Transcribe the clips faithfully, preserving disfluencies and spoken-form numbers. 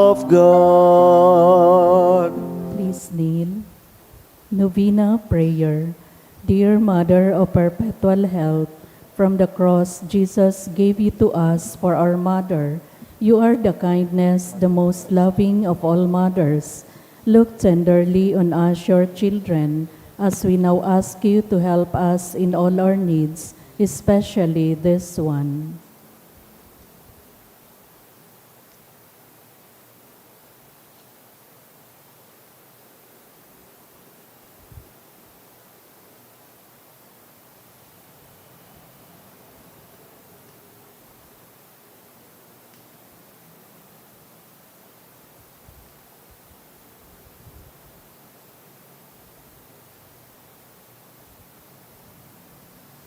of God. Please kneel. Novena Prayer. Dear Mother of Perpetual Help, from the cross Jesus gave you to us for our mother. You are the kindness, the most loving of all mothers. Look tenderly on us, your children, as we now ask you to help us in all our needs, especially this one.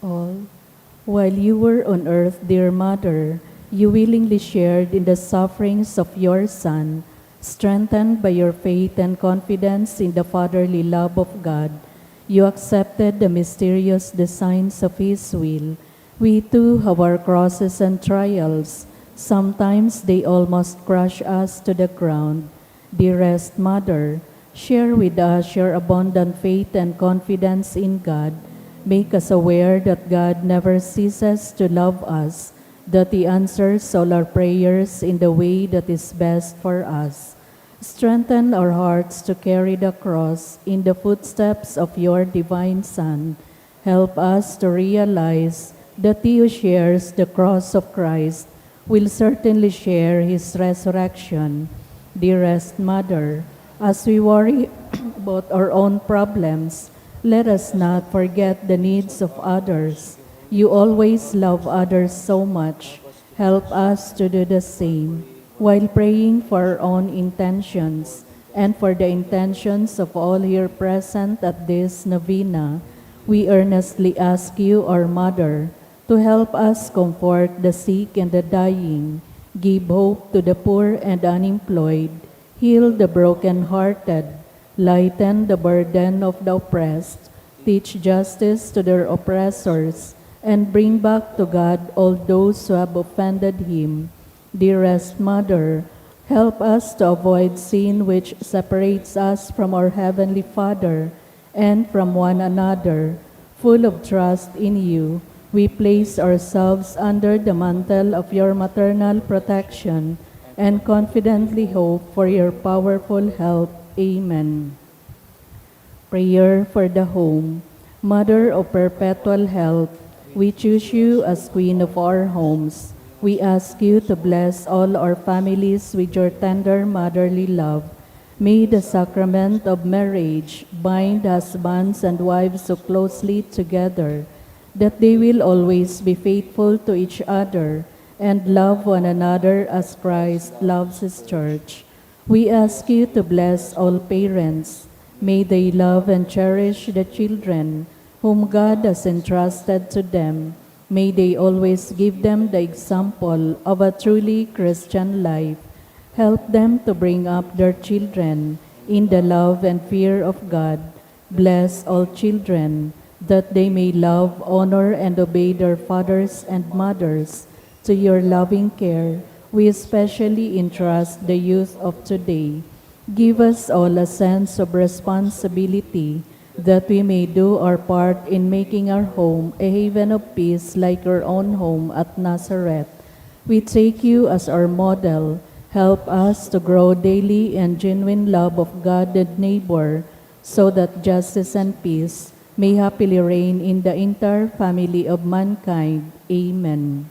All. While you were on earth, dear Mother, you willingly shared in the sufferings of your Son. Strengthened by your faith and confidence in the fatherly love of God, you accepted the mysterious designs of His will. We too have our crosses and trials. Sometimes they almost crush us to the ground. Dearest Mother, share with us your abundant faith and confidence in God. Make us aware that God never ceases to love us, that He answers all our prayers in the way that is best for us. Strengthen our hearts to carry the cross in the footsteps of your divine Son. Help us to realize that he who shares the cross of Christ will certainly share his resurrection. Dearest Mother, as we worry about our own problems, let us not forget the needs of others. You always love others so much. Help us to do the same while praying for our own intentions and for the intentions of all here present at this novena. We earnestly ask you, our Mother, to help us comfort the sick and the dying, give hope to the poor and unemployed, heal the broken-hearted, lighten the burden of the oppressed, teach justice to their oppressors, and bring back to God all those who have offended Him. Dearest Mother, help us to avoid sin which separates us from our Heavenly Father and from one another. Full of trust in you, we place ourselves under the mantle of your maternal protection and confidently hope for your powerful help. Amen. Prayer for the Home. Mother of Perpetual Help, we choose you as Queen of our homes. We ask you to bless all our families with your tender motherly love. May the sacrament of marriage bind husbands and wives so closely together that they will always be faithful to each other and love one another as Christ loves His church. We ask you to bless all parents. May they love and cherish the children whom God has entrusted to them. May they always give them the example of a truly Christian life. Help them to bring up their children in the love and fear of God. Bless all children, that they may love, honor, and obey their fathers and mothers. To your loving care, we especially entrust the youth of today. Give us all a sense of responsibility, that we may do our part in making our home a haven of peace like your own home at Nazareth. We take you as our model. Help us to grow daily in genuine love of God and neighbor, so that justice and peace may happily reign in the entire family of mankind. Amen.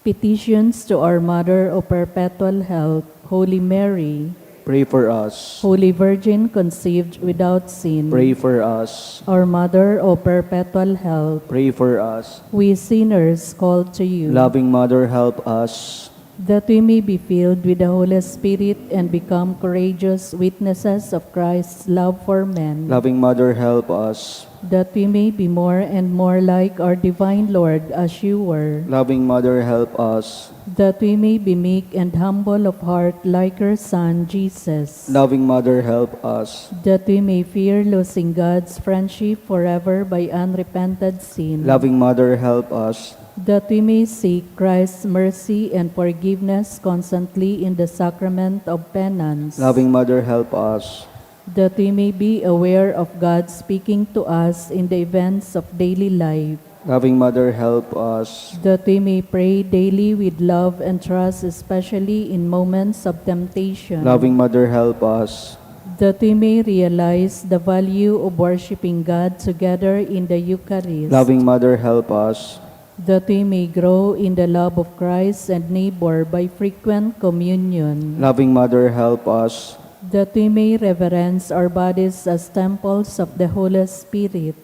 Petitions to our Mother of Perpetual Help, Holy Mary. Pray for us. Holy Virgin conceived without sin. Pray for us. Our Mother of Perpetual Help. Pray for us. We sinners call to you. Loving Mother, help us. That we may be filled with the Holy Spirit and become courageous witnesses of Christ's love for men. Loving Mother, help us. That we may be more and more like our divine Lord as you were. Loving Mother, help us. That we may be meek and humble of heart like your Son, Jesus. Loving Mother, help us. That we may fear losing God's friendship forever by unrepented sin. Loving Mother, help us. That we may seek Christ's mercy and forgiveness constantly in the sacrament of penance. Loving Mother, help us. That we may be aware of God speaking to us in the events of daily life. Loving Mother, help us. That we may pray daily with love and trust, especially in moments of temptation. Loving Mother, help us. That we may realize the value of worshiping God together in the Eucharist. Loving Mother, help us. That we may grow in the love of Christ and neighbor by frequent communion. Loving Mother, help us. That we may reverence our bodies as temples of the Holy Spirit.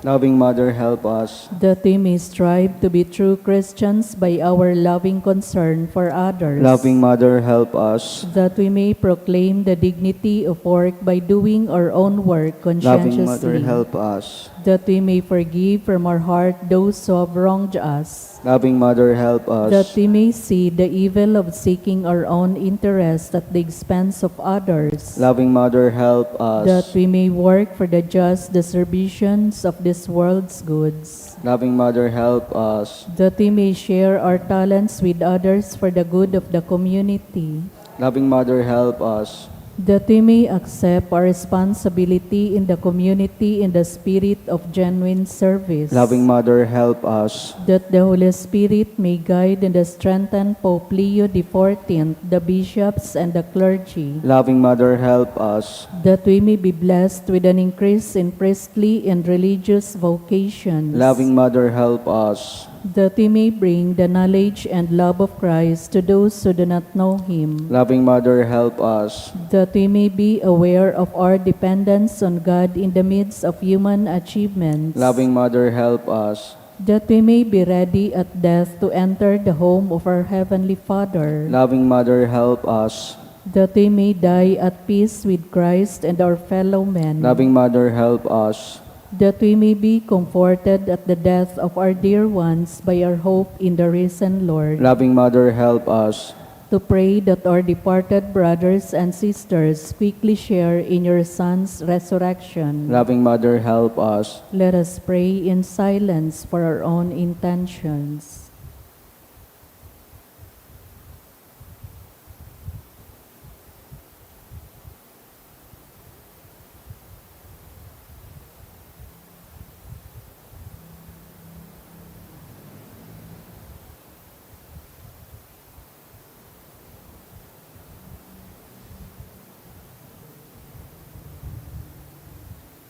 Loving Mother, help us. That we may strive to be true Christians by our loving concern for others. Loving Mother, help us. That we may proclaim the dignity of work by doing our own work Loving Mother, conscientiously. Help us. That we may forgive from our heart those who have wronged us. Loving Mother, help us. That we may see the evil of seeking our own interest at the expense of others. Loving Mother, help us. That we may work for the just distributions of this world's goods. Loving Mother, help us. That we may share our talents with others for the good of the community. Loving Mother, help us. That we may accept our responsibility in the community in the spirit of genuine service. Loving Mother, help us. That the Holy Spirit may guide and strengthen Pope Leo the fourteenth, the bishops, and the clergy. Loving Mother, help us. That we may be blessed with an increase in priestly and religious vocations. Loving Mother, help us. That we may bring the knowledge and love of Christ to those who do not know Him. Loving Mother, help us. That we may be aware of our dependence on God in the midst of human achievements. Loving Mother, help us. That we may be ready at death to enter the home of our Heavenly Father. Loving Mother, help us. That we may die at peace with Christ and our fellow men. Loving Mother, help us. That we may be comforted at the death of our dear ones by our hope in the risen Lord. Loving Mother, help us. To pray that our departed brothers and sisters quickly share in your Son's resurrection. Loving Mother, help us. Let us pray in silence for our own intentions.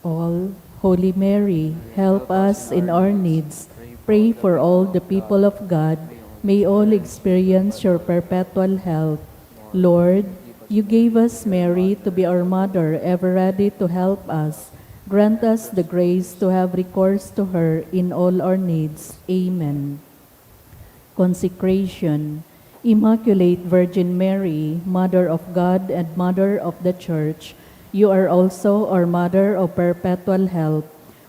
All, Holy Mary, help us in our needs. Pray for all the people of God. May all experience your perpetual help. Lord, you gave us Mary to be our mother, ever ready to help us. Grant us the grace to have recourse to her in all our needs. Amen. Consecration. Immaculate Virgin Mary, Mother of God and Mother of the Church, you are also our Mother of Perpetual Help.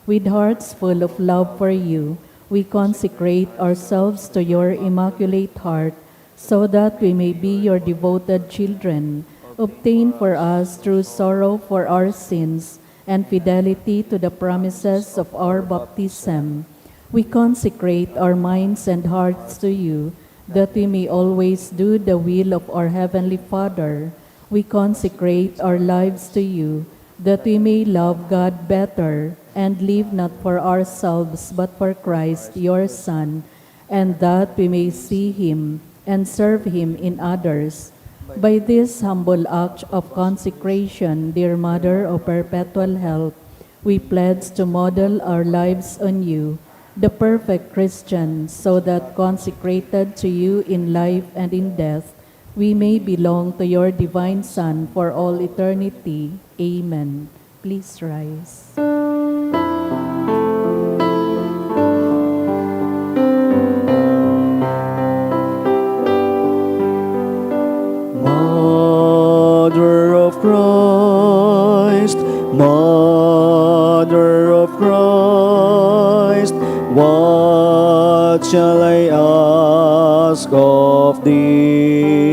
With hearts full of love for you, we consecrate ourselves to your Immaculate Heart, so that we may be your devoted children. Obtain for us true sorrow for our sins and fidelity to the promises of our baptism. We consecrate our minds and hearts to you, that we may always do the will of our Heavenly Father. We consecrate our lives to you, that we may love God better and live not for ourselves but for Christ, your Son, and that we may see Him and serve Him in others. By this humble act of consecration, dear Mother of Perpetual Help, we pledge to model our lives on you, the perfect Christian, so that consecrated to you in life and in death, we may belong to your divine Son for all eternity. Amen. Please rise. Mother of Christ, Mother of Christ, what shall I ask of thee?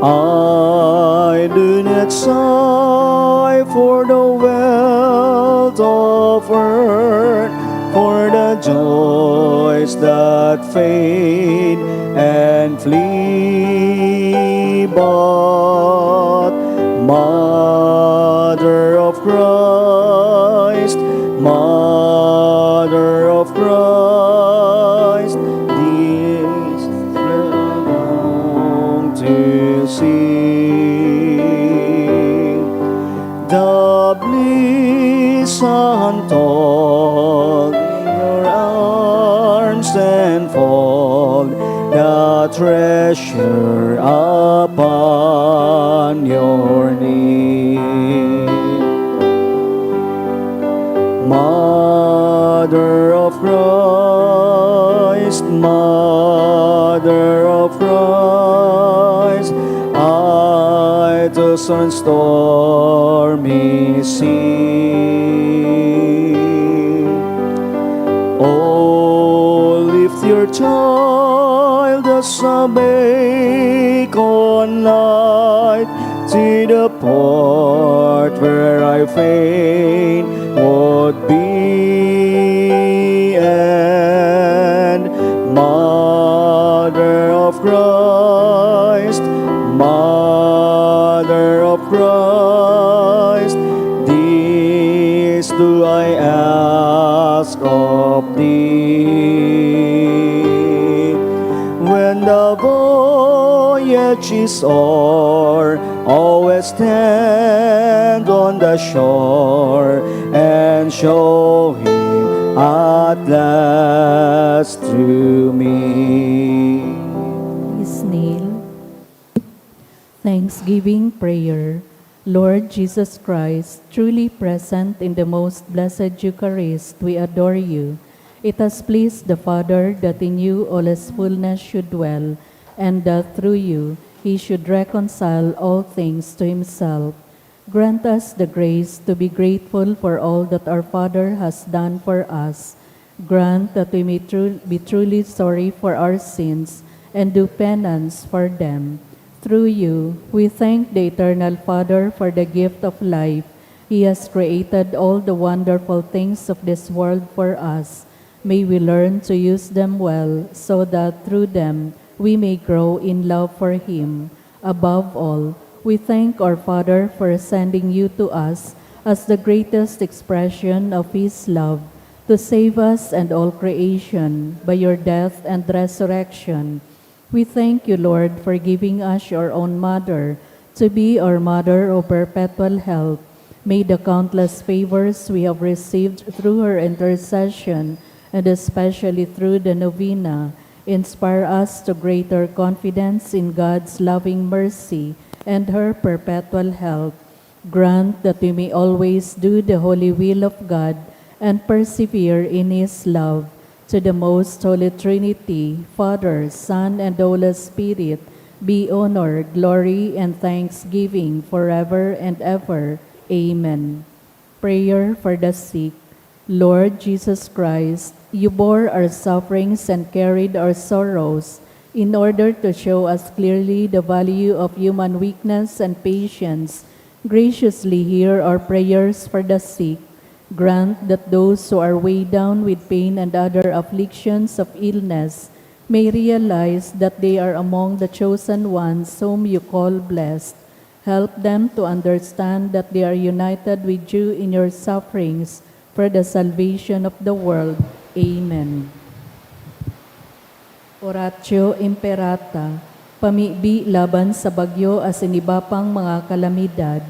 I do not sigh for the wealth of earth, for the Joys that fade and flee, but Mother of Christ, Mother of Christ, this I long to see. The bliss untold in your arms enfold, the treasure upon your knee. Mother of Christ, Mother of Christ, I to sun stormy sea. Oh, lift your child as a beacon light to the port where I fain would be. And Mother of Christ, Mother of Christ, this do I ask of thee. When the voyage is o'er, always stand on the shore and show him at last to me. Please kneel. Thanksgiving prayer. Lord Jesus Christ, truly present in the most blessed Eucharist, we adore you. It has pleased the Father that in you all his fullness should dwell, and that through you he should reconcile all things to himself. Grant us the grace to be grateful for all that our Father has done for us. Grant that we may tru-, be truly sorry for our sins and do penance for them. Through you, we thank the Eternal Father for the gift of life. He has created all the wonderful things of this world for us. May we learn to use them well so that through them we may grow in love for Him. Above all, we thank our Father for sending you to us as the greatest expression of His love to save us and all creation by your death and resurrection. We thank you, Lord, for giving us your own mother to be our mother of perpetual help. May the countless favors we have received through her intercession, and especially through the novena, inspire us to greater confidence in God's loving mercy and her perpetual help. Grant that we may always do the holy will of God and persevere in His love. To the Most Holy Trinity, Father, Son, and Holy Spirit, be honor, glory, and thanksgiving forever and ever. Amen. Prayer for the sick. Lord Jesus Christ, you bore our sufferings and carried our sorrows in order to show us clearly the value of human weakness and patience. Graciously hear our prayers for the sick. Grant that those who are weighed down with pain and other afflictions of illness may realize that they are among the chosen ones whom you call blessed. Help them to understand that they are united with you in your sufferings for the salvation of the world. Amen. Oratio Imperata, pamibi laban sa bagyo asin iba pang mga kalamidad.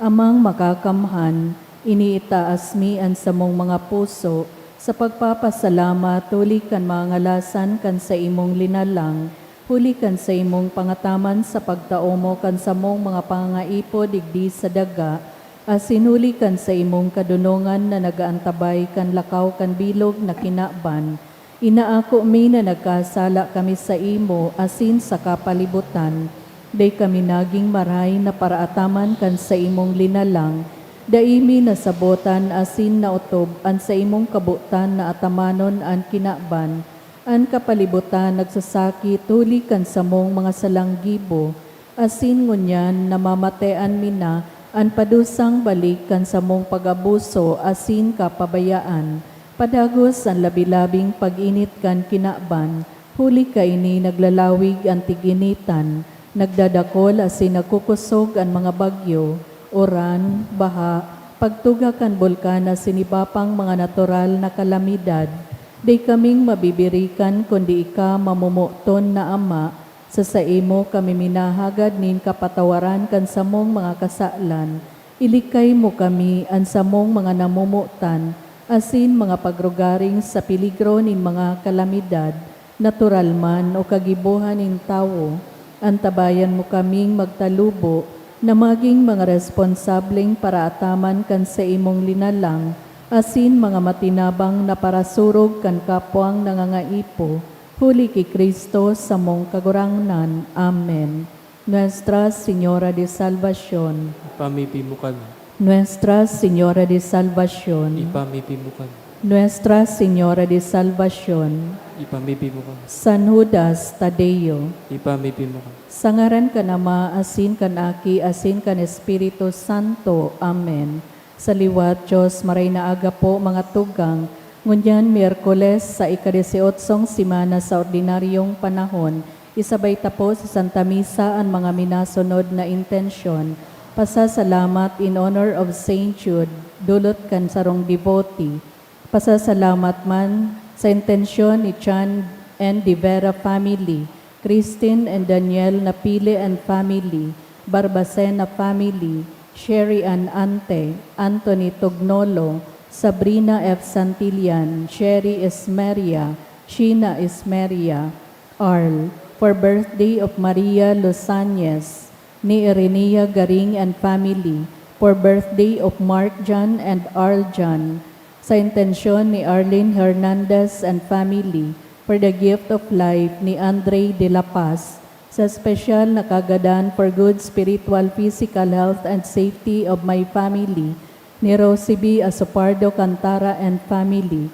Amang Makakamhan, iniitaas mi an samong mga puso sa pagpapasalamat huli kan mga ngalasan kan saimong linalang, huli kan saimong pangataman sa pagtao mo kan samong mga pangangaipo digdi sa daga, asin huli kan saimong kadonongan na nag-aantabay kan lakaw kan bilog na kinaban. Inaako mi na nagkasala kami saimo asin sa kapalibutan. Dai kami nagin marahay na paraataman kan saimong linalang. Dai mi nasabotan asin naotob an saimong kabotan na atamanon an kinaban. An kapalibutan nagsasakit huli kan samong mga salang gibo, asin ngunyan namamatean mi na an padusang balik kan samong pag-abuso asin kapabayaan. Padagos an labi-labing pag-init kan kinaban, huli kaini naglalawig an tig-initan, nagdadakol asin nagkukosog an mga bagyo, uran, baha, pagtuga kan bulkan asin iba pang mga natural na kalamidad. Dai kaming mabibirikan kundi ika, mamomoton na Ama, sa saimo kami minahagad nin kapatawaran kan samong mga kasalan. Ilikay mo kami, an samong mga namomotan, asin mga pagrugaring sa peligro nin mga kalamidad, natural man o kagibohan nin tawo. Antabayan mo kaming magtalubo na magin mga responsableng paraataman kan saimong linalang, asin mga matinabang na parasurog kan kapwang nangangaipo, huli ki Cristo, samong Kagurangnan. Amen. Nuestra Señora de Salvacion. Ipamibi mo kami. Nuestra Señora de Salvacion. Ipamibi mo kami. Nuestra Señora de Salvacion. Ipamibi mo kami. San Judas Tadeo. Ipamibi mo kami. Sa ngaran kan Ama, asin kan Aki, asin kan Espiritu Santo. Amen. Sa liwat, Diyos, maray na aga po, mga tugang. Ngunyan, Miyerkules, sa ika-disyotso semana sa ordinaryong panahon, isabay ta po sa Santa Misa an mga minasunod na intensyon. Pasasalamat in honor of Saint Jude, dulot kan sarong devotee. Pasasalamat man sa intensyon ni Chan and De Vera family, Christine and Daniel Napili and family, Barbacena family, Sherry Ann Ante, Anthony Tognolo, Sabrina F Santillan, Sherry Esmeria, Sheena Esmeria, Arl, for birthday of Maria Losañez, ni Irenea Garing and family, for birthday of Mark John and Arl John, sa intensyon ni Arlene Hernandez and family, for the gift of life ni Andre de la Paz, sa espesyal na kagadan for good spiritual, physical health and safety of my family, ni Rosie B Asopardo Cantara and family,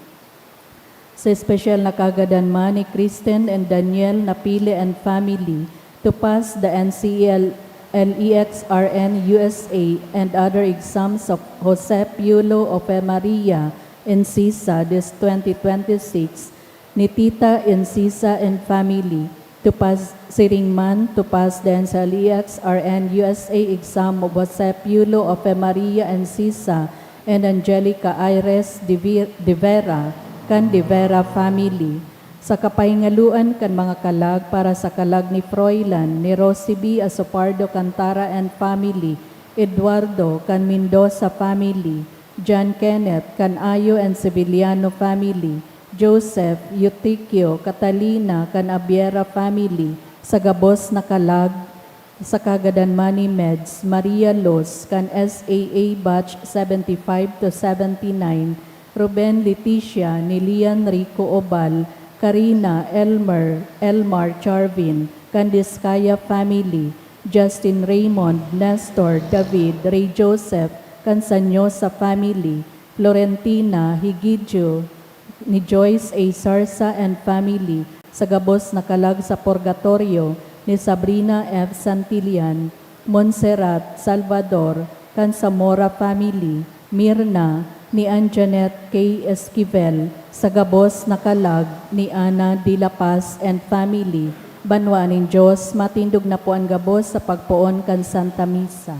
sa espesyal na kagadan man ni Kristen and Daniel Napili and family to pass the N C E L, L E X R N U S A and other exams of Jose Piolo Ofe Maria Encisa this twenty twenty-six, ni Tita Encisa and family, to pass, siring man, to pass the N C L E X R N U S A exam of Jose Piolo Ofe Maria Encisa and Angelica Aires de Vi-, de Vera, kan de Vera family. Sa kapahingaloan kan mga kalag para sa kalag ni Froilan, ni Rosie B Asopardo Cantara and family, Eduardo, kan Mendoza family, John Kenneth, kan Ayo and Sevillano family, Joseph, Eutikio, Catalina, kan Abiera family, sa gabos na kalag, sa kagadan man ni Meds, Maria Los, kan S A A batch seventy-five to seventy-nine, Ruben, Leticia, Nilian, Rico, Obal, Karina, Elmer, Elmar, Charvin, kan Discaya family, Justin, Raymond, Nestor, David, Ray Joseph, kan Sanyosa family, Florentina, Higidjo, ni Joyce A Sarsa and family, sa gabos na kalag sa purgatorio ni Sabrina F Santillan, Montserrat, Salvador, kan Zamora family, Mirna, ni Anjanette K Esquivel, sa gabos na kalag ni Ana de la Paz and family, banwaan nin Diyos, matindog na po an gabos sa pagpoon kan Santa Misa.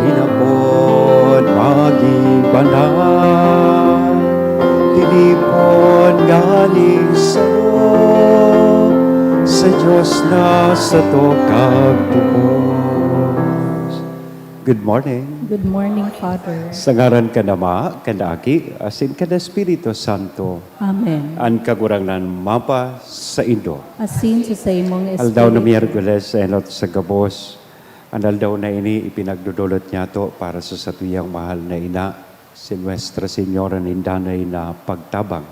Hinapon magin banal, tinipon nganing saro, sa Dios na sato kagpupos. Good morning. Good morning, Father. Sa ngaran kan Ama, kan Aki, asin kan Espiritu Santo. Amen. An Kagurangnan mapa saindo. Asin sa saimong Aldaw na espiritu. Miyerkules, enot sa gabos. An aldaw na ini ipinagdodolot niyato para sa satuyang mahal na ina, si Nuestra Señora nin Danay na Pagtabang.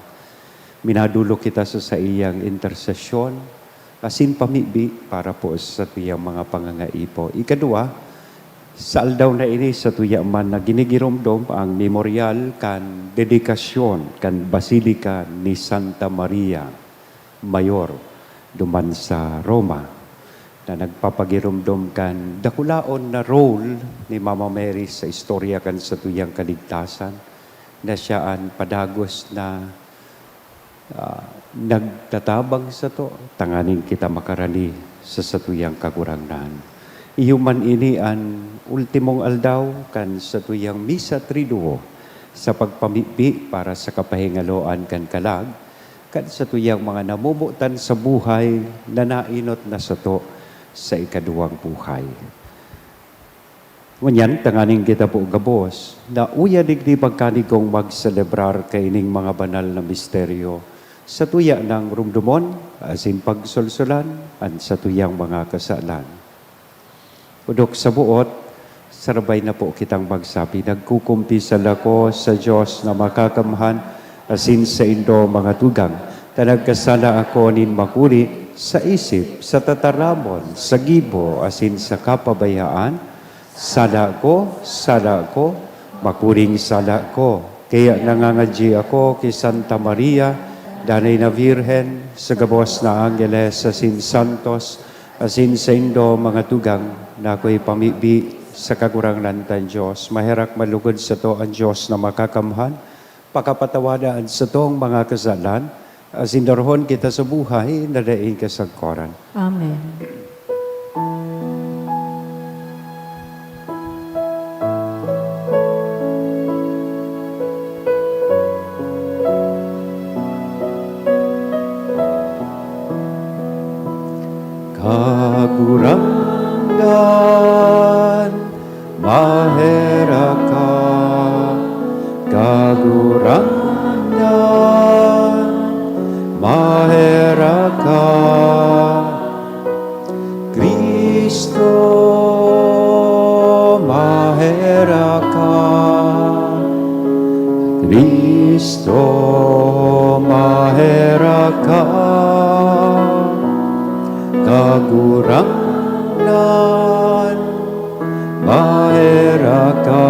Minadolok kita sa saiyang intersesyon, asin pamibi para po sa satuyang mga pangangaipo. Ikadwa, Sa aldaw na ini, satuya man na ginigiromdom ang memoryal kan dedikasyon kan Basilika ni Santa Maria Mayor duman sa Roma, na nagpapagiromdom kan dakulaon na role ni Mama Mary sa istorya kan satuyang kaligtasan, na siya an padagos na ah, nagtatabang sato tanganing kita makarani sa satuyang Kagurangnan. Iyo man ini an ultimong aldaw kan satuyang Misa Triduo sa pagpamibi para sa kapahingaloan kan kalag kan satuyang mga namomotan sa buhay na naenot na sato sa ikaduwang buhay. Ngunyan, tanganing kita po gabos na uya digdi pagkanigong magselebrar kaining mga banal na misteryo, satuya nang rumdomon asin pagsolsolan an satuyang mga kasalan. Odok sa buot, sarabay na po kitang magsabi, "Nagkukumpisal ako sa Dios na makakamhan asin saindo, mga tugang, ta nagkasala ako nin makuri sa isip, sa tataramon, sa gibo, asin sa kapabayaan. Sala ko, sala ko, makuring sala ko." Kaya nangangadyi ako ki Santa Maria, Danay na Birhen, sa gabos na anggeles asin santos, asin saindo, mga tugang, na ako'y pamibi sa Kagurangnan tang Dios. Maherak malugod sato an Dios na makakamhan, pakapatawada an satong mga kasalan, asin darahon kita sa buhay na daing kasagkoran. Amen. Kagurangnan, maherak ka. Kagurangnan, maherak ka. Cristo, maherak ka. Cristo, maherak ka. Kagurangnan, maherak ka.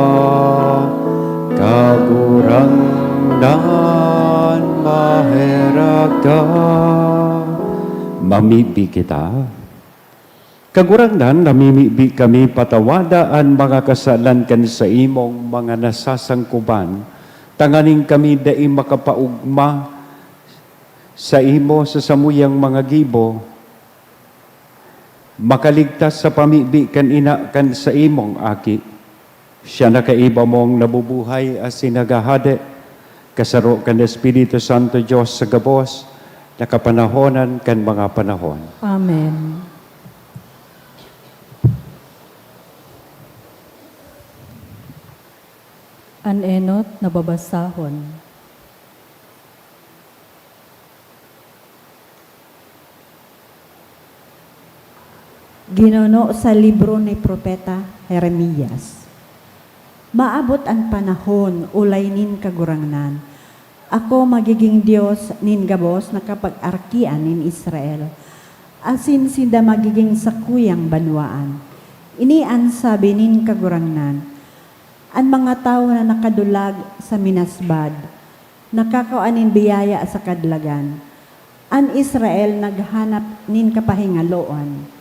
Kagurangnan, maherak ka. Mamibi kita. Kagurangnan, namimibi kami, patawada an mga kasalan kan saimong mga nasasangkoban, tanganing kami dai makapaogma saimo sa samuyang mga gibo, makaligtas sa pamibi kan ina kan saimong Aki. Siya na kaiba mong nabubuhay asin naghahade, kasaro kan Espiritu Santo, Dios sa gabos na kapanahonan kan mga panahon. Amen. An enot na babasahon. Ginuno sa libro ni Propeta Jeremias. Maabot an panahon, olay nin Kagurangnan, ako magigin Dios nin gabos na kapag-arkian nin Israel, asin sinda magigin sakuyang banwaan. Ini an sabi nin Kagurangnan, "An mga tawo na nakadulag sa minasbad, nakakua nin biyaya sa kadlagan. An Israel naghanap nin kapahingaloan.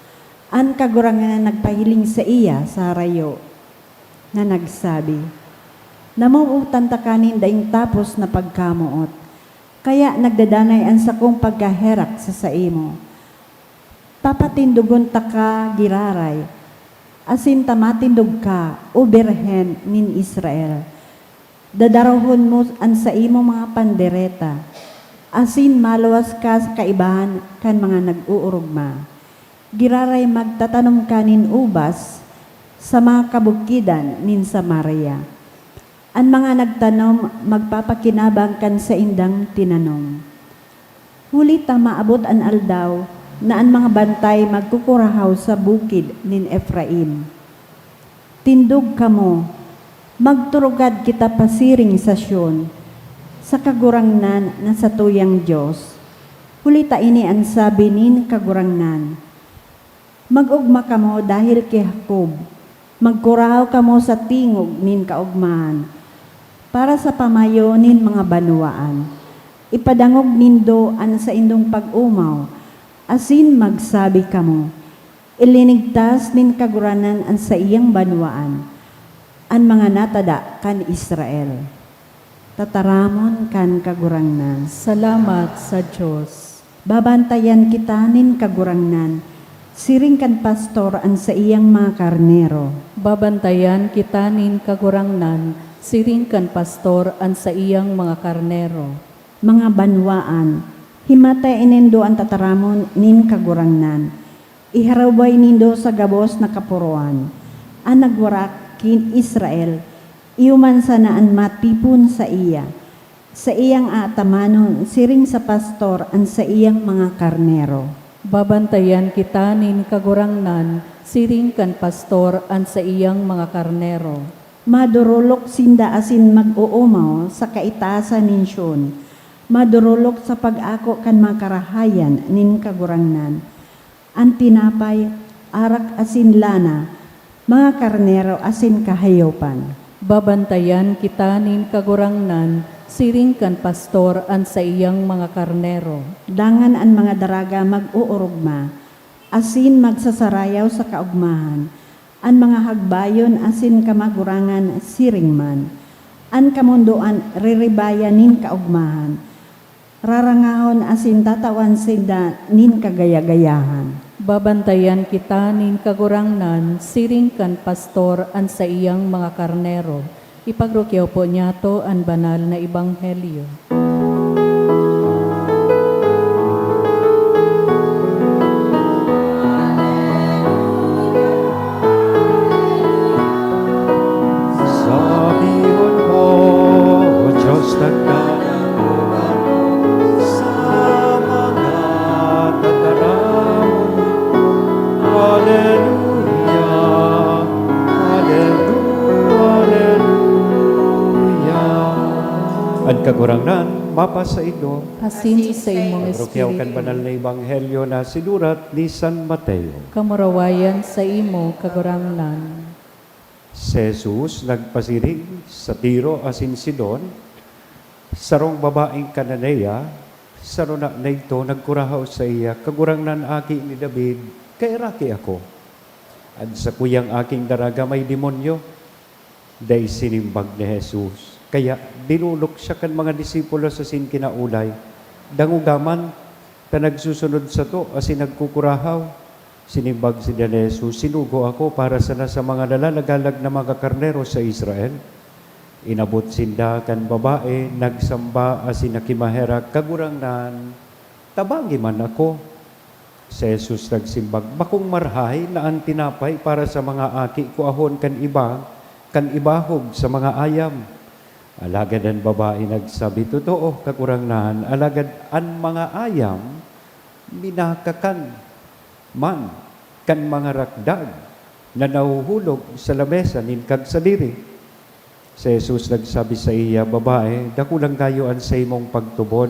An Kagurangnan nagpahiling saiya sa harayo, na nagsabi, 'Namomotan taka nin daing tapos na pagkamoot, kaya nagdadanay an sakong pagkaherak sa saimo. Papatindogon taka giraray, asin ta matindog ka, O Birhen nin Israel. Dadarahon mo an saimong mga pandereta, asin maluwas ka sa kaibahan kan mga nag-oorogma. Giraray magtatanom ka nin ubas sa mga kabukidan nin Samaria. An mga nagtanom magpapakinabang kan saindang tinanom. Huli ta maabot an aldaw na an mga bantay magkukurahaw sa bukid nin Efraim. Tindog kamo, magturugad kita pasiring sa Sion, sa Kagurangnan na satuyang Dios. Huli ta ini an sabi nin Kagurangnan, 'Mag-ogma kamo dahel ki Jacob, Magkurahaw kamo sa tingog nin kaogmahan, para sa pamayo nin mga banwaan. Ipadangog nindo an saindong pag-omaw, asin magsabi kamo, "Ilinigtas nin Kagurangnan an saiyang banwaan, an mga natada kan Israel." Tataramon kan Kagurangnan. Salamat sa Dios. Babantayan kita nin Kagurangnan, siring kan pastor an saiyang mga karnero. Babantayan kita nin Kagurangnan, siring kan pastor an saiyang mga karnero. Mga banwaan, himatay nindo an tataramon nin Kagurangnan. Iharubay nindo sa gabos na kapuroan an nagwarak ki Israel, iyo man sana an matipon saiya. Saiyang aatamanon siring sa pastor an saiyang mga karnero. Babantayan kita nin Kagurangnan siring kan pastor an saiyang mga karnero. Madorolok sinda asin mag-oomaw sa kaitasan nin Sion. Madorolok sa pag-ako kan mga karahayan nin Kagurangnan. An tinapay, arak asin lana, mga karnero asin kahayopan. Babantayan kita nin Kagurangnan siring kan pastor an saiyang mga karnero. Dangan an mga daraga mag-oorogma, asin magsasarayaw sa kaogmahan. An mga hagbayon asin kamagurangan siring man. An kamondoan riribayan nin kaogmahan. Rarangahon asin tatawan sinda nin kagaya-gayahan. Babantayan kita nin Kagurangnan siring kan pastor an saiyang mga karnero. Ipagrukyaw po niyato an banal na ebanghelyo. Sabihon mo, O Diyos, nagdadangog ako sa mga tataramon. Aleluya, aleluya, aleluya. An Kagurangnan mapasaindo. Asin sa imong Pagrukyaw kan espiritu. Banal na Ebanghelyo na sinurat ni San Mateo. Kamurawayan sa imo, Kagurangnan. Si Jesus nagpasiring sa Tiro asin Sidon, sarong babaeng Cananea, sa rona na idto nagkurahaw saiya, "Kagurangnan, Aki ni David, kairaki ako. An sakuyang aking daraga may demonyo." Dai sinimbag ni Jesus. Kaya dinolok siya kan mga disipulo asin kinaolay, "Dangoga man, ta nagsusunod sato asin nagkukurahaw." Sinimbag sinda ni Jesus, "Sinugo ako para sana sa mga nalalagalag na mga karnero sa Israel." Inabot sinda kan babae, nagsamba asin nakimaherak, "Kagurangnan, tabangi man ako." Si Jesus nagsimbag, "Bakong marahay na an tinapay para sa mga aki kuahon kan iba, kan ibahog sa mga ayam?" Alagad an babae nagsabi, "Totoo, Kagurangnan, alagad an mga ayam minakakan man kan mga rakdag na nahuhulog sa lamesa nin kagsadiri." Si Jesus nagsabi saiya, "Babae, dakulang kayo an saimong pagtubod.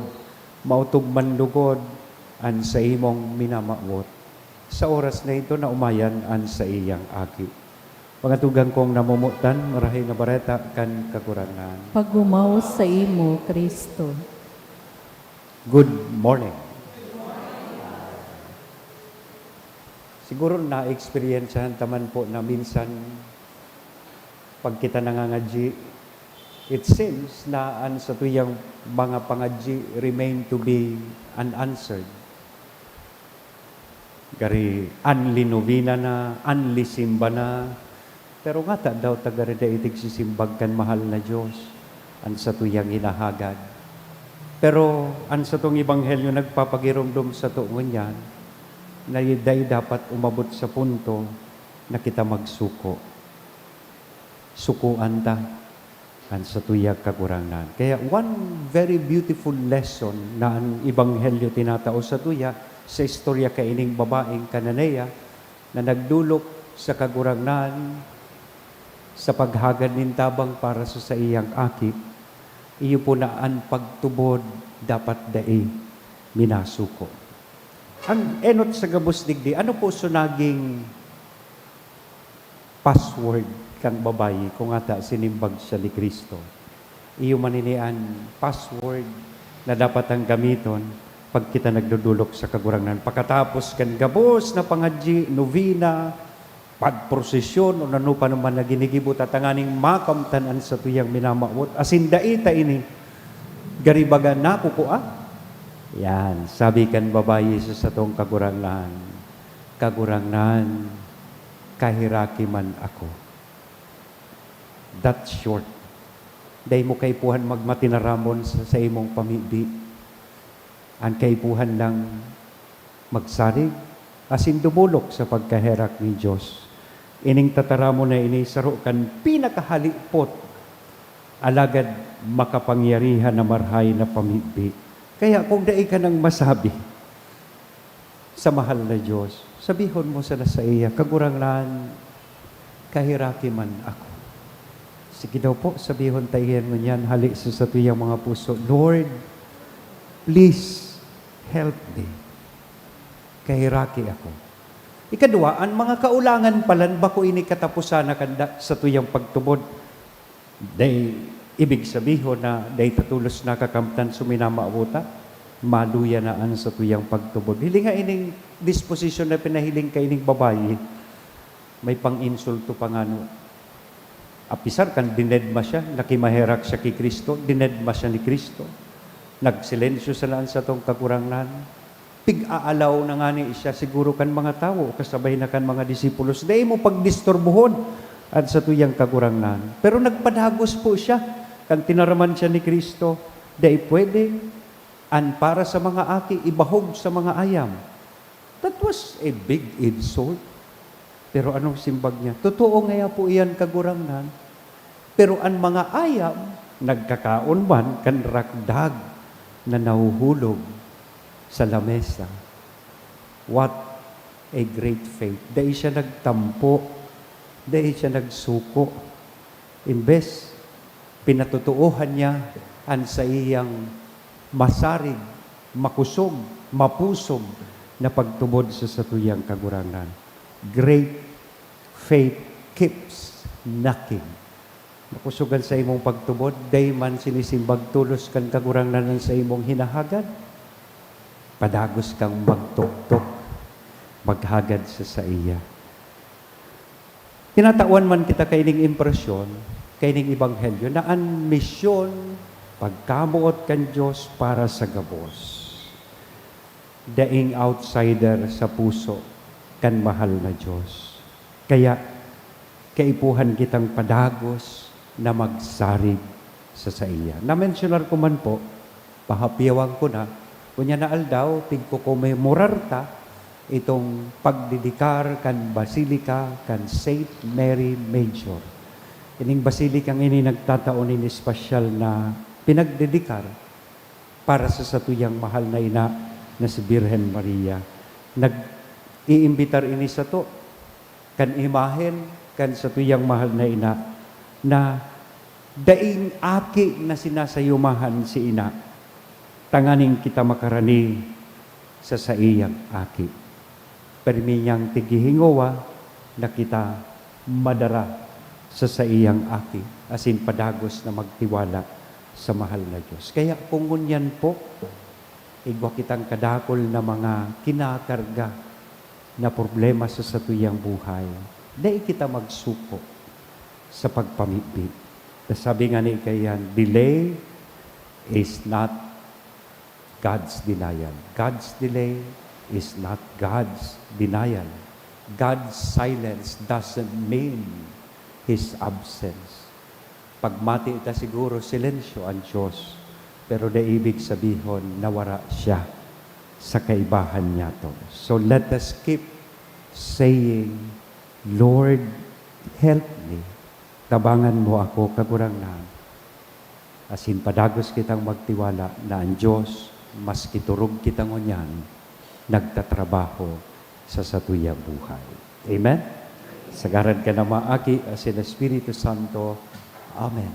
Maotob man logod an saimong minamawot." Sa oras na idto, naomayan an saiyang aki. Mga tugang kong namomotan, Marahay na Bareta kan Kagurangnan. Pag-omaw sa imo, Cristo. Good morning. Siguro na-eksperyensyahan ta man po na minsan, pag kita nangangadyi, it seems na an satuyang mga pangadyi remain to be unanswered. Gari, anli novena na, anli simba na, pero ngata daw ta gari dai tigsisimbag kan mahal na Dios an satuyang hinahagad. Pero an satong ebanghelyo nagpapagiromdom sato ngunyan na dai dapat umabot sa punto na kita magsuko. Sukoan ta an satuyang Kagurangnan. Kaya one very beautiful lesson na an ebanghelyo tinatao satuya sa istorya kaining babaeng Cananea na nagdolok sa Kagurangnan sa paghagad nin tabang para sa saiyang aki, iyo po na an pagtubod dapat dai minasuko. Ang enot sa gabos digdi, ano po so naging password kan babayi kung ata sinimbag siya ni Cristo. Iyo man ini an password na dapat ang gamiton pag kita nagdodolok sa Kagurangnan. Pakatapos kan gabos na pangadyi, nobena, pagprosesyon, o ano pa naman na ginigibo ta tanganing makamtan an satuyang minamawot. Asin dai ta ini garibaga nakukua. Yan, sabi kan babayi sa satong Kagurangnan, "Kagurangnan, kaheraki man ako." That's short. Dai mo kaipuhan magmatinaramon sa saimong pamibi. An kaipuhan lang magsarig asin dumolok sa pagkaherak nin Dios. Ining tataramon na ini saro kan pinakahalipot, alagad makapangyarihan na marahay na pamibi. Kaya kung dai ka nang masabi sa mahal na Dios, sabihon mo sana saiya, "Kagurangnan, kaheraki man ako." Sige daw po, sabihon ta iyan ngunyan, hale sa satuyang mga puso, "Lord, please help me. Kaheraki ako." Ikaduwa, an mga kaulangan palan bako ini kataposan na kan da-, satuyang pagtubod. Dai ibig sabihon na dai ta tolos nakakamtan so minamawot ta, maluya na an satuyang pagtubod. Hilinga ining disposisyon na pinahiling kaining babayi, may pang-insulto pa ngani. Apisar kan dinedma siya, nakimaherak siya ki Cristo, dinedma siya ni Cristo. Nagsilensyo sana an satong Kagurangnan. Pig-aalaw na ngani siya siguro kan mga tawo, kasabay na kan mga disipulos. Dai mo pagdisturbohon an satuyang Kagurangnan. Pero nagpadagos po siya kan tinaraman siya ni Cristo. Dai pwede an para sa mga aki ibahog sa mga ayam. That was a big insult. Pero anong simbag niya? "Totoo ngaya po iyan, Kagurangnan. Pero an mga ayam nagkakaon man kan rakdag na nahuhulog sa lamesa." What a great faith! Dai siya nagtampo, dai siya nagsuko. Imbes, pinatotoohan niya an saiyang masarig, makosog, mapusom na pagtubod sa satuyang Kagurangnan. Great faith keeps knocking. Makosog an saimong pagtubod, dai man sinisimbag tolos kan Kagurangnan an saimong hinahagad. Padagos kang magtuktok, maghagad sa saiya. Tinatawan man kita kaining impresyon, kaining ebanghelyo, na an misyon, pagkamoot kan Dios para sa gabos. Daing outsider sa puso kan mahal na Dios. Kaya, kaipuhan kitang padagos na magsarig sa saiya. Namensyonar ko man po, pahapyawan ko na, unya na aldaw, pigkokomemorar ta itong pagdedikar kan Basilica kan Saint Mary Major. Ining basilikang ini nagtatao nin espesyal na pinagdedikar para sa satuyang mahal na ina na si Birhen Maria. Nag-iimbitar ini sato kan imahen kan satuyang mahal na ina na daing aki na sinasayumahan si ina, tanganing kita makarani sa saiyang aki. Pirmi niyang tighihingowa na kita madara sa saiyang aki, asin padagos na magtiwala sa mahal na Dios. Kaya kung ngunyan po, igwa kitang kadakul na mga kinakarga na problema sa satuyang buhay, dai kita magsuko sa pagpamibi. Ta sabi nga ni kaiyan, "Delay is not God's denial. God's delay is not God's denial. God's silence doesn't mean His absence." Pagmati ta siguro, silensyo an Dios, pero dai ibig sabihon na wara siya sa kaibahan niyato. So let us keep saying, "Lord, help me. Tabangan mo ako, Kagurangnan." Asin padagos kitang magtiwala na an Dios, maski turog kita ngunyan, nagtatrabaho sa satuyang buhay. Amen? Sa ngaran kan Ama, Aki, asin Espiritu Santo. Amen.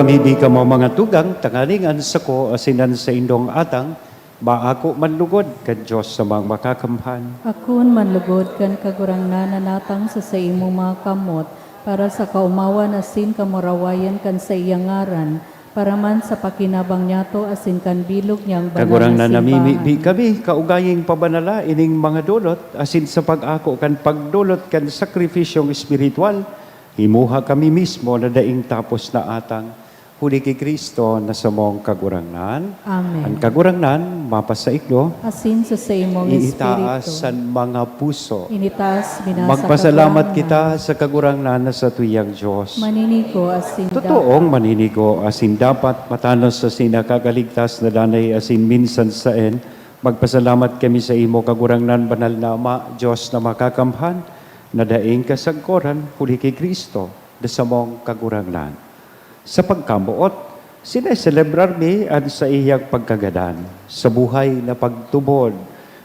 Mibi kamo, mga tugang, tanganing an sako asin an saindong atang maako man lugod kan Dios na Makakamhan. Akoon man lugod kan Kagurangnan na natang sa saimong mga kamot, para sa kaomawan asin kamurawayan kan saiyang ngaran, para man sa pakinabang niyato asin kan bilog niyang banal na Kagurangnan, simbahan. Namimibi kami, kaugaying pabanala ining mga dolot, asin sa pag-ako kan pagdolot kan sakripisyong espiritual, himuha kami mismo na daing tapos na atang, huli ki Cristo na samong Kagurangnan. Amen. An Kagurangnan mapasaikdo. Asin sa saimong Iitaas espiritu. An mga puso. Initaas binasa Magpasalamat Kagurangnan. Kita sa Kagurangnan na satuyang Dios. Maninigo asin Totoong dapat. Maninigo asin dapat, matanos sa sinakakaligtas na danay asin minsan saen, magpasalamat kami sa imo, Kagurangnan, banal na Ama, Dios na makakamhan, na daing kasagkoran, huli ki Cristo, na samong Kagurangnan. Sa pagkamoot, sineselebrar mi an saiyang pagkagadan. Sa buhay na pagtubod,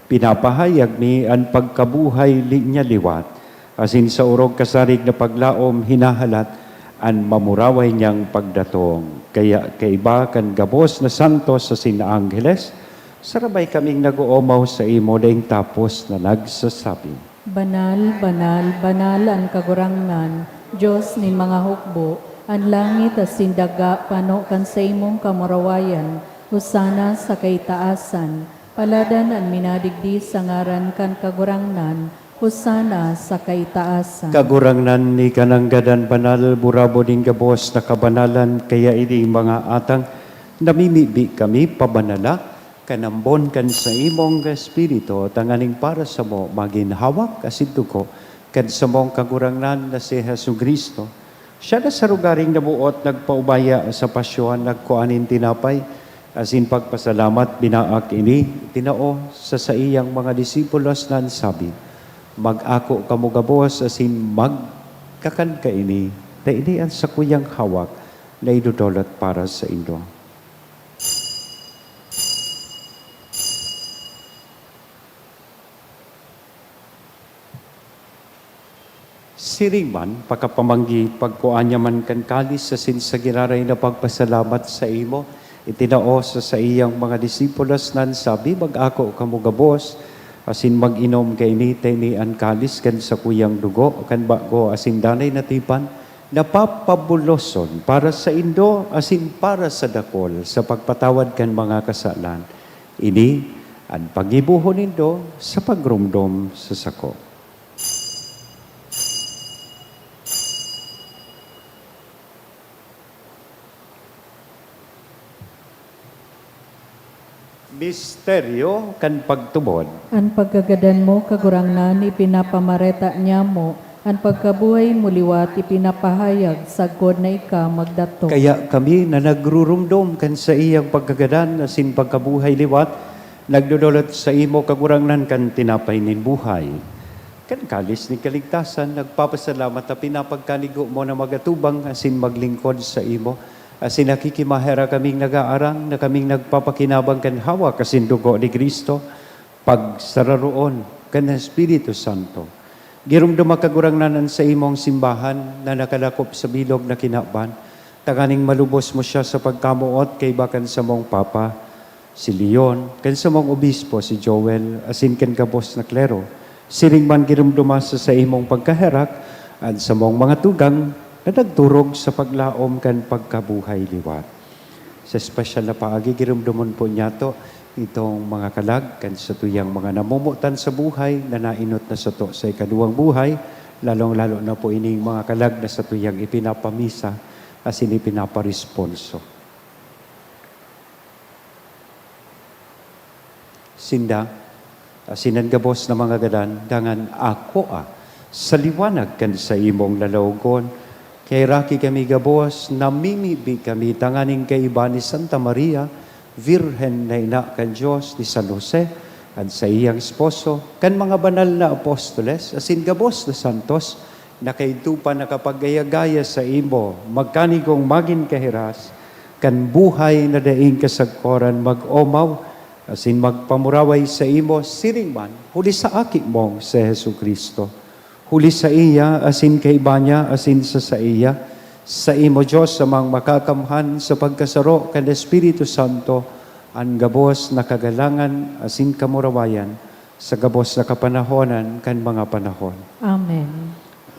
pinapahayag mi an pagkabuhay li-, niya liwat, asin sa orog kasarig na paglaom hinahalat an mamuraway niyang pagdatong. Kaya kaiba kan gabos na santos asin angheles, sarabay kaming nag-oomaw saimo daing tapos na nagsasabi, Banal, banal, banal an Kagurangnan, Dios nin mga hukbo. An langit asin daga pano kan saimong kamurawayan. Hosana sa kaitaasan. Paladan an minadigdi sa ngaran kan Kagurangnan. Hosana sa kaitaasan. Kagurangnan, ika nanggad an banal, burabod nin gabos na kabanalan, kaya ini mga atang, namimibi kami pabanala, kan ambon kan saimong Espiritu, tanganing para samo magin hawak asin dugo kan samong Kagurangnan na si Jesu-Cristo. Siya na sa rogaring naboot nagpaubaya sa pasyon, nagkua nin tinapay, asin pagpasalamat, binaak ini, tinao sa saiyang mga disipulos na an sabi, "Mag-ako kamo gabos asin magkakan kaini, ta ini an sakuyang hawak na idodolot para saindo." Siring man, pakapamanggi, pagkua niya man kan kalis asin sa giraray na pagpasalamat saimo, itinao sa saiyang mga disipulos na an sabi, "Mag-ako kamo gabos, asin mag-inom kaini, ta ini an kalis kan sakuyang dugo kan bago asin danay na tipan, na papabuloson para saindo asin para sa dakul sa pagpatawad kan mga kasalan. Ini an paggibohon nindo sa pagromdom sa sako." Misteryo kan pagtubod. An pagkagadan mo, Kagurangnan, ipinapamareta niamo, an pagkabuhay mo liwat ipinapahayag sagkod na ika magdatong. Kaya kami na nagruromdom kan saiyang pagkagadan asin pagkabuhay liwat, nagdodolot saimo, Kagurangnan, kan tinapay nin buhay, kan kalis nin kaligtasan, nagpapasalamat ta pinapagkanigo mo na mag-atubang asin maglingkod saimo, asin nakikimaherak kaming nag-aarang na kaming nagpapakinabang kan hawak asin dugo ni Cristo, pagsararoon kan Espiritu Santo. Giromdoma, Kagurangnan, an saimong simbahan na nakalakop sa bilog na kinaban, tanganing malubos mo siya sa pagkamoot kaiba kan samong Papa, si Leon, kan samong obispo, si Joel, asin kan gabos na klero. Siring man, giromdoma sa saimong pagkaherak an samong mga tugang na nagturog sa paglaom kan pagkabuhay liwat. Sa espesyal na paagi, giromdomon po niyato itong mga kalag kan satuyang mga namomotan sa buhay na nainot na sato sa ikaduwang buhay, lalong-lalo na po ining mga kalag na satuyang ipinapamisa asin ipinaparesponso. Sinda, asin an gabos na mga gadan, dangan akoa sa liwanag kan saimong lalawogon. Kaheraki kami gabos, namimibi kami tanganing kaiba ni Santa Maria, Birhen na ina kan Dios, ni San Jose, an saiyang esposo, kan mga banal na apostoles, asin gabos na santos, na kaidto pa nakapagaya-gaya saimo, magkanigong magin kahiras kan buhay na daing kasagkoran, mag-omaw asin magpamuraway saimo siring man huli sa Aki mong si Jesu-Cristo. Huli saiya, asin kaiba niya, asin sa saiya, Saimo, Dios, Amang Makakamhan, sa pagkasaro kan Espiritu Santo, an gabos na kagalangan asin kamurawayan sa gabos na kapanahonan kan mga panahon. Amen.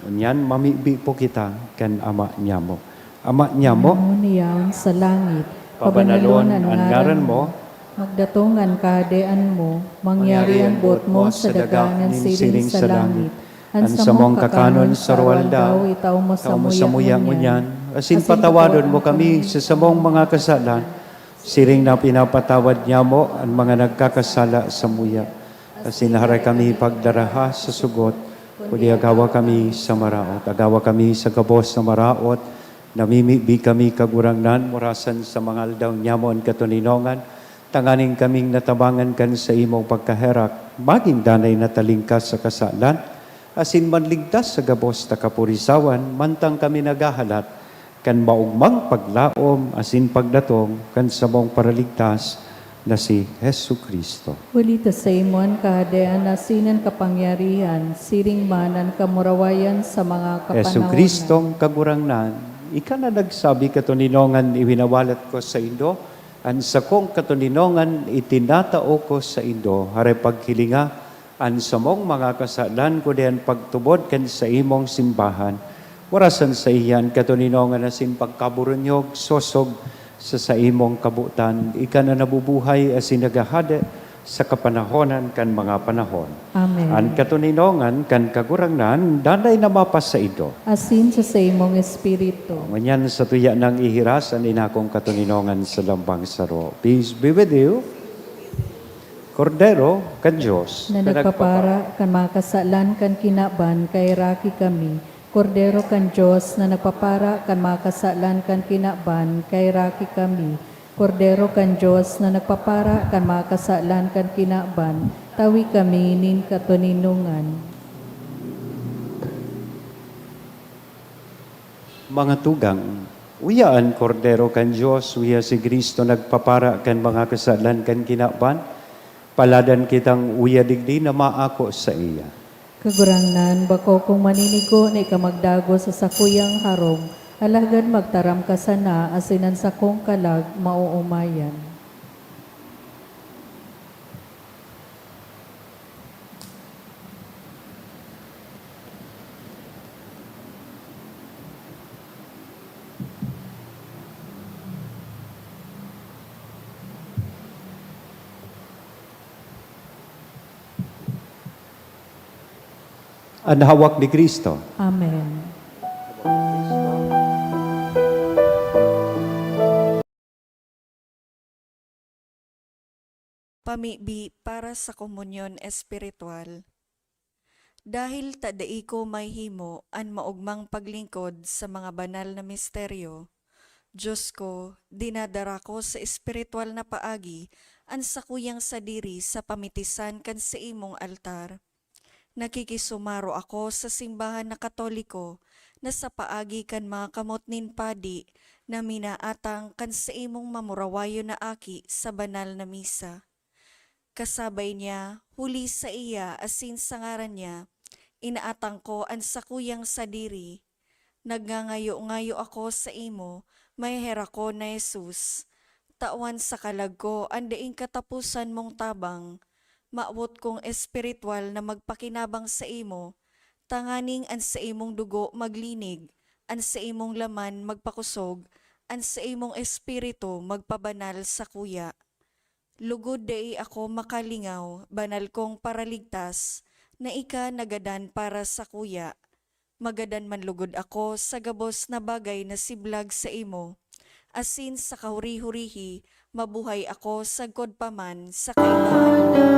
Ngunyan, mamibi po kita kan Ama niyamo. Ama niyamo, Ama niyaon sa langit, pabanalon an ngaran mo. Magdatong an kahadean mo, mangyari an boot mo sa daga nin siring sa langit. An samong kakanon sa aroaldaw, itao mo samuya ngunyan, asin patawadon mo kami sa samong mga kasalan, siring na pinapatawad niyamo an mga nagkakasala samuya. Asin haray kami pagdaraha sa sugot, kundi agawa kami sa maraot. Agawa kami sa gabos na maraot, namimibi kami, Kagurangnan, murasan sa mga aldaw niyamo an katoninongan, tanganing kaming natabangan kan saimong pagkaherak, magin danay na talingkas sa kasalan, asin manligtas sa gabos na kapurisawan, mantang kami naghahalat kan maogmang paglaom asin pagdatong kan samong Paraligtas na si Jesu-Cristo. Huli ta saimo an kahadean asin an kapangyarihan, siring man an kamurawayan sa mga kapanahonan. Jesu-Cristong Kagurangnan, ika na nagsabi, "Katoninongan iwinawalat ko saindo, an sakong katoninongan itinatao ko saindo." Haray paghilinga an samong mga kasalan, kundi an pagtubod kan saimong simbahan. Warasan saiya an katoninongan asin pagkaburunyog, sosog sa saimong kabotan. Ika na nabubuhay asin naghahade sa kapanahonan kan mga panahon. Amen. An katoninongan kan Kagurangnan danay na mapasaindo. Asin sa saimong espiritu. Ngunyan, satuya nang ihiras an inakong katoninongan sa lambang saro. Peace be with you. Kordero kan Dios, na nagpapara kan mga kasalan kan kinaban, kaheraki kami. Kordero kan Dios, na nagpapara kan mga kasalan kan kinaban, kaheraki kami. Kordero kan Dios, na nagpapara kan mga kasalan kan kinaban, tawi kami nin katoninongan. Mga tugang, uya an Kordero kan Dios, uya si Cristo nagpapara kan mga kasalan kan kinaban. Paladan kitang uya digdi na maako saiya. Kagurangnan, bako kong maninigo na ika magdagos sa sakuyang harong, alagad magtaram ka sana asin an sakong kalag maoomayan. An hawak ni Cristo. Amen. Pamibi para sa komunyon espiritual. Dahil ta dai ko mahihimo an maogmang paglingkod sa mga banal na misteryo, Dios ko, dinadara ko sa espiritual na paagi an sakuyang sadiri sa pamitisan kan saimong altar. Nakikisumaro ako sa simbahan na Katoliko na sa paagi kan mga kamot nin padi na minaatang kan saimong mamurawayon na aki sa banal na misa. Kasabay niya, huli saiya asin sa ngaran niya, inaatang ko an sakuyang sadiri. Nagngangayo-ngayo ako saimo, maheherakon na Jesus. Tawan sa kalag ko an daing kataposan mong tabang. Mawot kong espiritual na magpakinabang saimo, tanganing an saimong dugo maglinig, an saimong laman magpakosog, an saimong espiritu magpabanal sakuya. Lugod dai ako makalingaw, banal kong Paraligtas, na ika nagadan para sakuya. Magadan man lugod ako sa gabos na bagay na siblag saimo, asin sa kahuri-hurihi mabuhay ako sagkod pa man sa kaipuhan. Amen.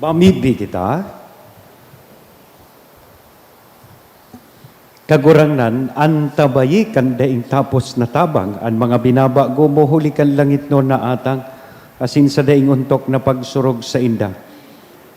Mamibi kita. Kagurangnan, antabayi kan daing tapos na tabang an mga binabago mo huli kan langitnon na atang, asin sa daing ontok na pagsurog sainda.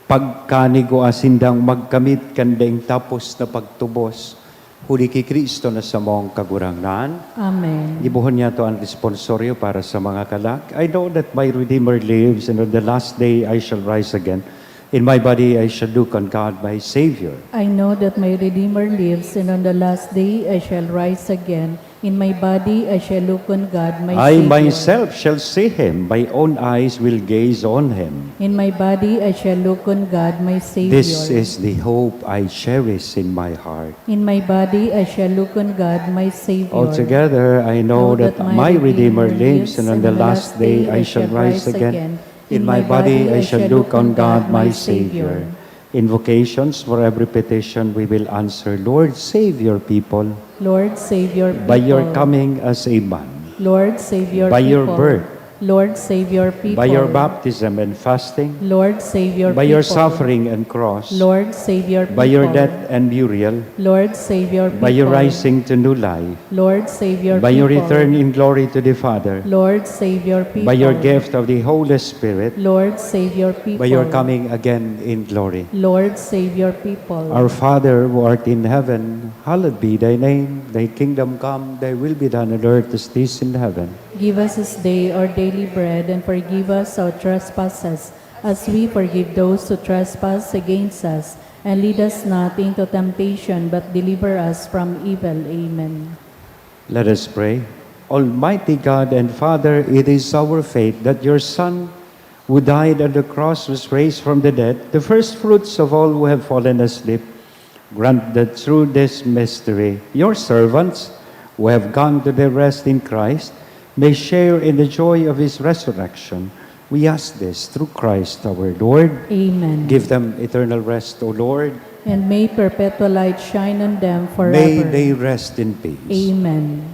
Pagkanigua sindang magkamit kan daing tapos na pagtubos, huli ki Cristo na samong Kagurangnan. Amen. Gibohon niyato an responsorio para sa mga kalag. I know that my Redeemer lives, and on the last day I shall rise again. In my body I shall look on God, my Savior. I know that my Redeemer lives, and on the last day I shall rise again. In my body I shall look on God, my I Savior. Myself shall see him, my own eyes will gaze on him. In my body I shall look on God, my Savior. This is the hope I cherish in my heart. In my body I shall look on God, my Savior. Altogether, I know that my Redeemer lives, and on the last day I shall rise again. In my body I shall look on God, my Savior. Invocations for every petition we will answer. Lord, save your people. Lord, save your people. By your coming as a man. Lord, save your people. By your birth. Lord, save your people. By your baptism and fasting. Lord, save your people. By your suffering and cross. Lord, save your people. By your death and burial. Lord, save your people. By your rising to new life. Lord, save your people. By your return in glory to the Father. Lord, save your people. By your gift of the Holy Spirit. Lord, save your people. By your coming again in glory. Lord, save your people. Our Father who art in heaven, hallowed be thy name. Thy kingdom come, thy will be done on earth as it is in heaven. Give us this day our daily bread, and forgive us our trespasses, as we forgive those who trespass against us. And lead us not into temptation, but deliver us from evil. Amen. Let us pray. Almighty God and Father, it is our faith that your Son, who died on the cross, was raised from the dead, the first fruits of all who have fallen asleep. Grant that through this mystery, your servants, who have gone to their rest in Christ, may share in the joy of his resurrection. We ask this through Christ our Lord. Amen. Give them eternal rest, O Lord. And may perpetual light shine on them forever. May they rest in peace. Amen.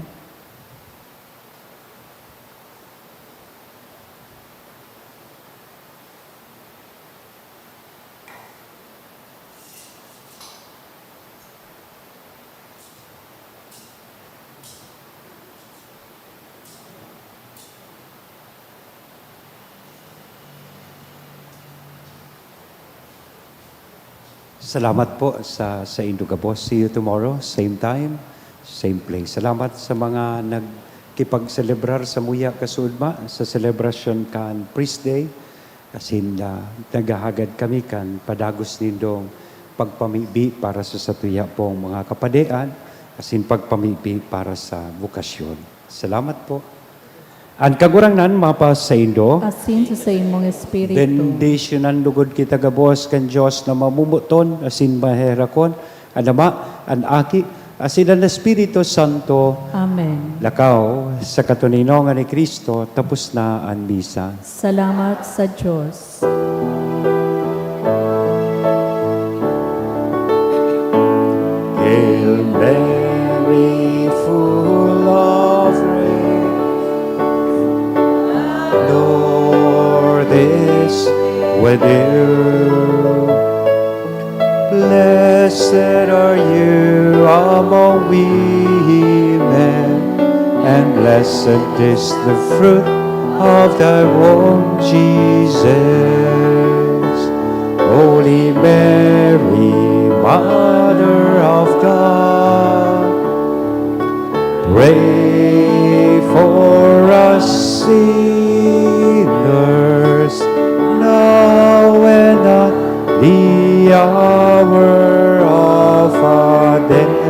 Salamat po sa, sa indo gabos. See you tomorrow, same time, same place. Salamat sa mga nagkipagselebrar samuya kasuodma sa selebrasyon kan Priest Day. Asin, ah, naghahagad kami kan padagos nindong pagpamibi para sa satuya pong mga kapadean, asin pagpamibi para sa bokasyon. Salamat po. An Kagurangnan mapasaindo. Asin sa saimong espiritu. Bendisyonan lugod kita gabos kan Dios na mamomoton asin maherakon, an Ama, an Aki, asin an Espiritu Santo. Amen. Lakaw, sa katoninongan ni Cristo, tapos na an misa. Salamat sa Dios. Hail Mary, full of grace, Lord is with you. Blessed are you among women, and blessed is the fruit of thy womb, Jesus. Holy Mary, Mother of God, pray for us sinners, now and at the hour of our death.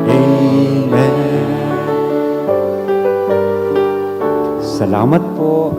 Amen. Salamat po.